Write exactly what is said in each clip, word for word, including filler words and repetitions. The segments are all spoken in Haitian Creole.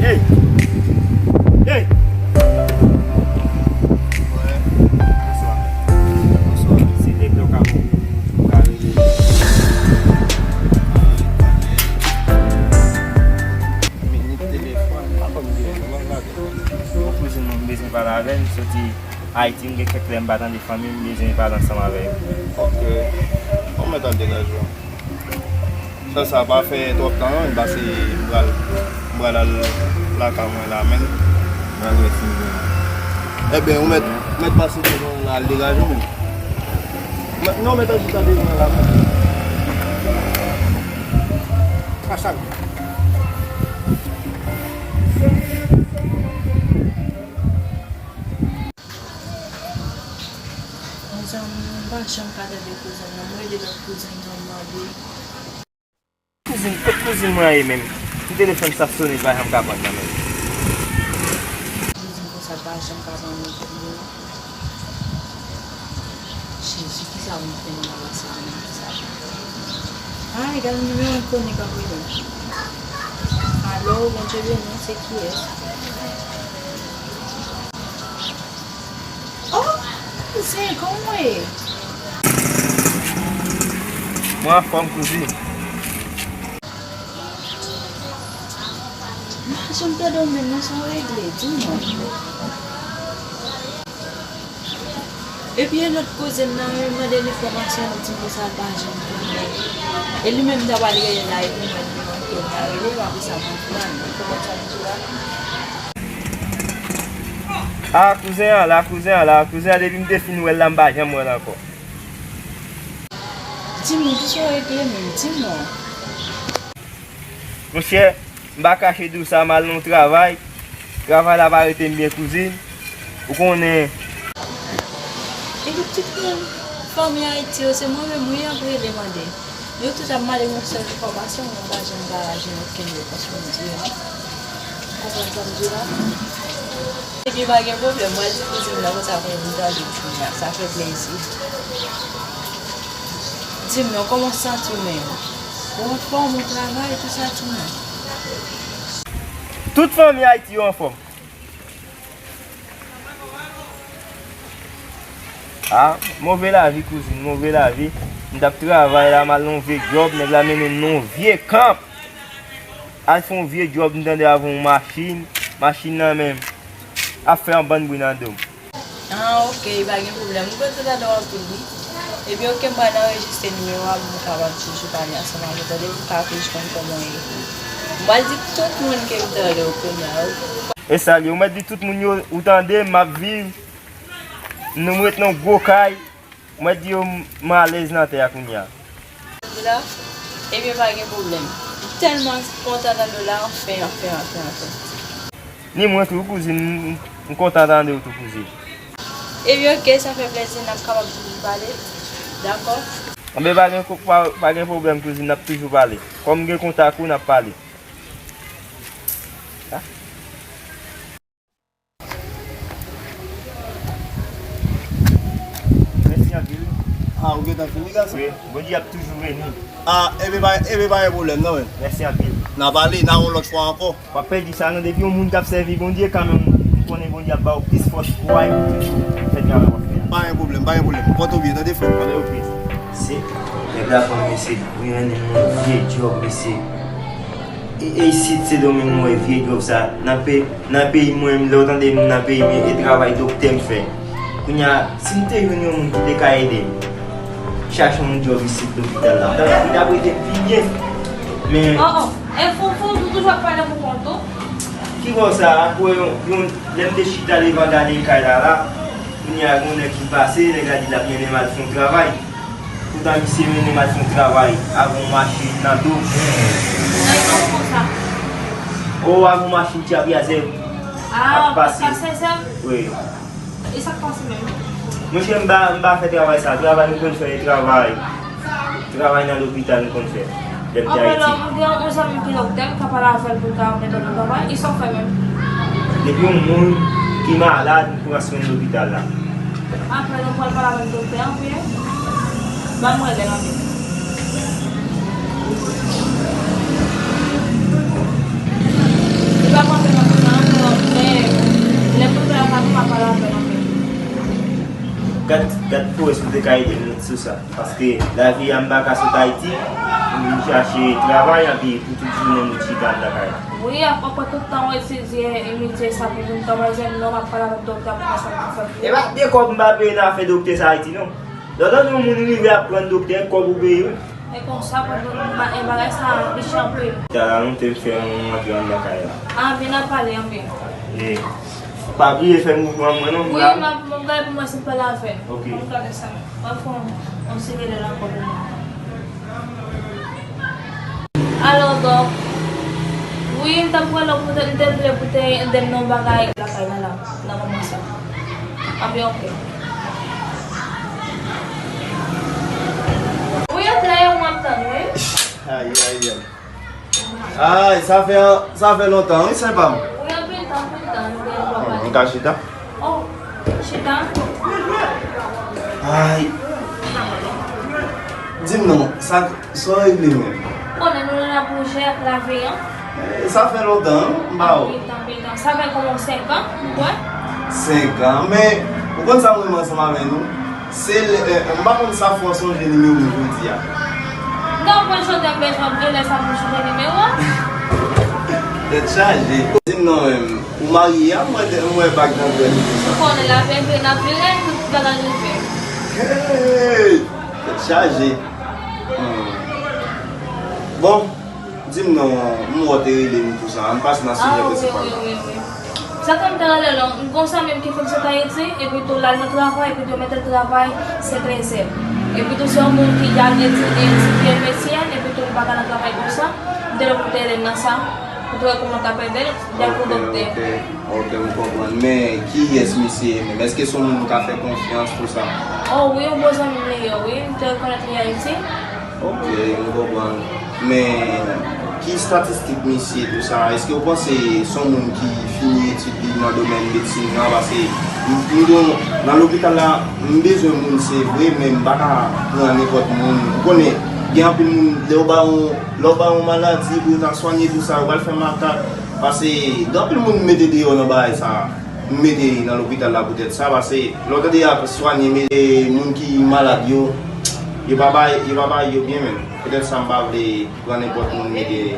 Hey! Hey! Bonswa. Bonswa. Se Nèg Lòkamo. Ou ka rele. Minit telefòn. Bon, kouzin mwen, m bezwen pale avè l. M soti Ayiti, m gen kèk lè m pa tande fanmi m, m bezwen pale ansanm avè yo. Ok. Bon, mèt al degaje w. Sa, sa pa fè twòp tan non, pase m pral, m pral al lakay mwen la menm. Pral wè si m jwenn. Ebyen, ou mèt, mèt pase devan la al degaje w menm. Mèt, non, mèt al chita devan la menm. Sa, sa. Mezanmi, m pa janm ka tande kouzin nan. M rele lòt kouzin nan, m mande. Kouzin, kot kouzin mwen an ye menm? Ti telefòn sa ap sonnen, li pa janm ka pran nan men l. Kouzin konsa pa janm ka pran nan men l. Jezi, kisa pou m fè nan bagay sa menm, kisa pou m fè? Ay, gade nimewo enkoni k ap rele m. Alo, Bondye beni w, se kiyès? Oh, kouzen, kòman w ye? Mwen anfòm, kouzin. M pa janm tande w menm non, sa w regle, di mwen. Epi e lòt koze m nan, mwen mande l enfòmasyon, li di m konsa l pa janm konnen. E li menm m ta pral rele la, epi mwen li manke m, m ta rele l, apre sa m ap pran l, ou konprann sa m di w la? A, kouzen an la, kouzen an la, kouzen an, depi m te fin wè l la, m pa janm wè l ankò. Di m, kisa w regle menm? Di m non. Monchè, m pa kache di w sa, m al nan yon travay. Travay la pa rete m byen, kouzin. Ou konnen. Epi tout moun, fanmi Ayiti yo, se mwen menm wi y ap rele mande. Yo tout ap mande yon sèl enfòmasyon, mwen pa janm ka jwenn okenn repons pou m di yo. Ou konprann sa m di w la? Epi pa gen pwoblèm, mwen di kouzin nan konsa pou m tande w kounye a, sa fè plezi. Di m non, kòman w santi w menm? Ou anfòm, ou travay, tout sa, di m non. Tout fanmi Ayiti yo anfòm. A, move lavi, kouzin, move lavi. M t ap travay la, m al nan yon vye djòb, nèg la mennen m nan yon vye kanp. Al fè yon vye djòb, m tande avè yon machin, machin nan menm ap fè yon bann bri nan do m. Ah, ok, pa gen pwoblèm. Mwen kontan tande w anpil, wi. Ebyen, ok, m pral anrejistre nimewo a pou m kapab toujou pale ansanm avè w, tande, pou m ka toujou konn kòman w ye. M pral di tout moun ke m tande w kounye a, wi. E sa l ye, ou mèt di tout moun yo, ou tande, m ap viv, nou, m ret nan gwo kay, ou mèt di yo, m alèz nan tè a kounye a. Dola, ebyen, pa gen pwoblèm. M tèlman kontan tande w la, anfen, anfen, anfen, anfen. Ni mwen tou, kouzin, m, m kontan tande w tou, kouzin. Ebyen, ok, sa fè plezi, n ap kapab toujou pale. Dakò? Anben, pa gen ko-, pa, pa gen pwoblèm, kouzin, n ap toujou pale. Kòm m gen kontak ou, n ap pale. Mèsi anpil. Ah, ou gentan fini, gason? Wi, Bondye ap toujou beni. Ah, ebyen pa, ebyen pa gen pwoblèm, non, men. Mèsi anpil. N a pale, n a yon lòt fwa ankò. W ap pèdi sa, non, depi yon moun k ap sèvi Bondye, kanmenm, m konnen Bondye ap ba w plis fòs, kouray pou toujou fè travay w ap fè a. Pa gen pwoblèm, pa gen pwoblèm. Pòte w byen, tande, frè m. Tande, ok. Se, nèg la pran mesye, mwen mennen m yon vye djòb, mesye. E, e isit Sendomeng mwen wè vye djòb sa. Nan pe-, nan peyi mwen, lè w tande m nan peyi m, e travay doktè m fè. Kounye a, si m te jwenn yon moun ki te ka ede m chache yon djòb isit lopital la, m ta, li t ap ede m pi byen. Men. Oh, oh. E fou, fou, ou toujou ap pale pou kont ou? Ki bò sa? Apre yon, yon, lè m te chita devan gade kay la, la, kounye a, gen yon nèg ki pase, nèg la di l ap mennen m al fè yon travay. Poutan misye mennen m al fè yon travay avè yon machin nan do. Nan yon konsa. O, avè yon machin ti abyazè ap pase. Ah, ap pase sèl? Wi. E sa k pase menm? Monchè, m pa, m pa fè travay sa. Travay m konn fè, e travay. Travay nan lopital m konn fè. Lè m te Ayiti. Apre la, ou gen yon zanmi ki doktè, m ka pale avè l pou l ka mete l nan travay. E sa w fè menm? Depi yon moun ki malad, m pran swen lopital la. Apre, nou pral pale avèk doktè an, wi. Ban mwen lè anpil. Li pa konn fè Gad, gad pou wè si w te ka ede m sou sa. Paske lavi a m pa ka sot Ayiti, m vin chache travay, epi pou tout jounen m ret chita anndan kay la. Wi, ap-, apre tout tan w etidye, etidye sa pou vin travay, jèn nonm ap pale avèk doktè pou wè sa pou fè pou ou. E pa de kòb m pa peye nan afè doktè sa Ayiti non. Lè w tande yon moun rive ap pran doktè, kòb ou peye wi. E konsa, pou, pou, ba-, e bagay sa ap plis anpil. Talè lontan m fè yon rantre anndan kay la. A, vin ap pale anpil. E, pa bliye fè mouvman mwen non, m wi, la. M ap, m ap gade pou mwen si m pale avè l. Ok. M ap gade sa. M ap fè yon, yon ti rele l ankò pou mwen. Alò, donk, wi, m t ap wè lè w poutèt, m te vle pou te ede m nan yon bagay lakay la, la, nan moman sa. Anpi, ok. Wi, yo plè yo, m ap tann, wi. Ay, ay, ay. Ay, sa fè, sa fè lontan, wi, senpa m. Wi, anpil tan, anpil tan, nou gen dwa pale. Mwen ka chita? Oh, chita. Ay. Di m non, sa, sa w regle menm? Konnen nou nan laboujè ak lavi an. Eh, sa fè lontan, wi, m pa wè w. Anpil tan, anpil tan. Sa fè kòman senk an, m kwè. Senk an, men ou konn sa m renmen ansanm avè nou? Se lè, eh, m pa konn sa fè w sonje nimewo m jodi a. M ta pran chante m bezwen anpil lè sa pou m sonje nimewo. Tèt chaje. Di m non menm, ou marye a, m wè, m wè bag nan dwèt ou sa. Ou konnen lavi a vire, n ap vire, tout bagay rive. Hey! Tèt chaje. Hmm. Bon, di m non, m wè w te rele m pou sa. Ann pase nan sijè prensipal la. Ah, wi, wi, wi, wi. Sa fè m te rele l, m gon zanmi m ki fèk sot Ayiti, epi tou l al nan travay, epi tou yo mete l travay se trezè. Epi tou se yon moun ki al etidye, etidye medsen, epi tou li pa ka nan travay konsa. M te lè pou te rele l nan sa, pou te wè kòman l t ap ede l, l al pou doktè. Ok, ok, ok, m konprann. Men, kiyès misye ye menm? Èske se yon moun nou ka fè konfyans, tou sa? Oh, wi, yon bon zanmi m li ye, wi. M te rekonèt li Ayiti. Ok, m konprann. Men, ki estatistik misye, tou sa? Èske w panse se yon moun ki fini etid li nan domèn medsin nan? Paske m, m gon, nan lopital la, m bezwen moun, se vre, men m pa ka pran nenpòt moun. Ou konnen, gen anpil moun, lè w ba yon, lè w ba yon maladi pou yo ta swanye, tou sa, yo pral fè makak. Paske, gen anpil moun m mete deyò nan bagay sa a. M mete nan lopital la poutèt sa, paske lè w tande y ap swanye, men, e, moun ki malad yo, yo pa bay, yo pa bay yo byen menm. Poutèt sa, m pa vle pran nenpòt moun mete.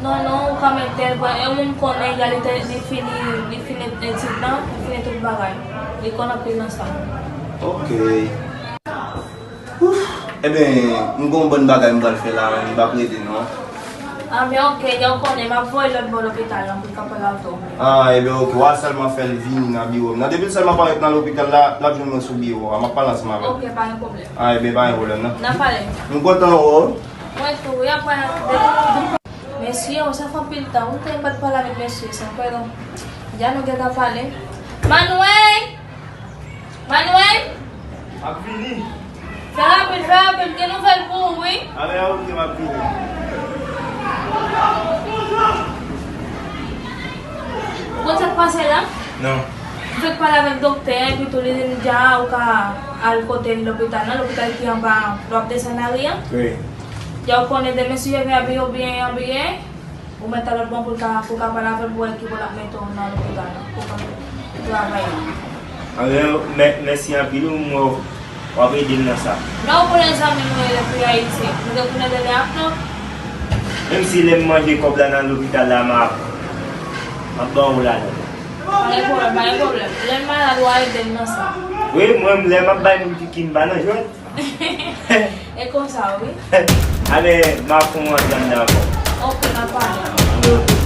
Non, non, ou ka mete l, bon, yon moun konnen, li te, li fini, li fini etid lan, li fini tout bagay. Li konn anpil nan sa. Ok. Ouf! Eben, m gon bann bagay m pral fè la, m p ap rete non. Ah, men ok, yo konnen, m ap voye lòt bò lopital lan pou l ka pale avè w. Ah, eben, ok, w a sèlman fè l vini nan biwo m nan. Depi l sèlman parèt nan lopital la, l ap jwenn mwen sou biwo a, m ap pale ansanm avè l. Ok, pa gen pwoblèm. Ah, eben, pa gen pwoblèm non. N a pale. M kontan wè w. Mwen tou, wi, apre, mesye, sa fè anpil tan, wi, m pa t pale avèk mesye, sa fè lontan. Deja nou gentan pale. Manwey! Manwey! M ap vini. Fè rapid, fè rapid, gen nouvèl pou ou, wi. Alè, ok, m ap vini. Ou konn sa k pase la? Non. M fèk pale avèk doktè a, epi tou li di m deja ou ka al kote l lopital nan, lopital ki anba, lè w ap desann lari a. Wi. Deja ou konnen demen si yo vin abiye w byen abiye. Ou mèt al lòt bò pou l ka, pou w ka pale avè l pou wè ki bò l ap mete w nan lopital la, pou w ka travay la. Anben, mè-, mèsi anpil, wi, m wè w ap ede m nan sa. Non, ou konnen zanmi m yo depi Ayiti. M te konnen de lè ap non. Menm si lè m manje kòb la nan lopital la, m ap, m ap ban w ladan. Pa gen pwoblèm, pa gen pwoblèm. Lè m malad, w a ede m nan sa. Wi, mwen, lè m ap bay moun pikin, m pa nan jwèt. E konsa, wi. Ale, m a fon ansanm nan ankò. Ok, n a pale. Ok.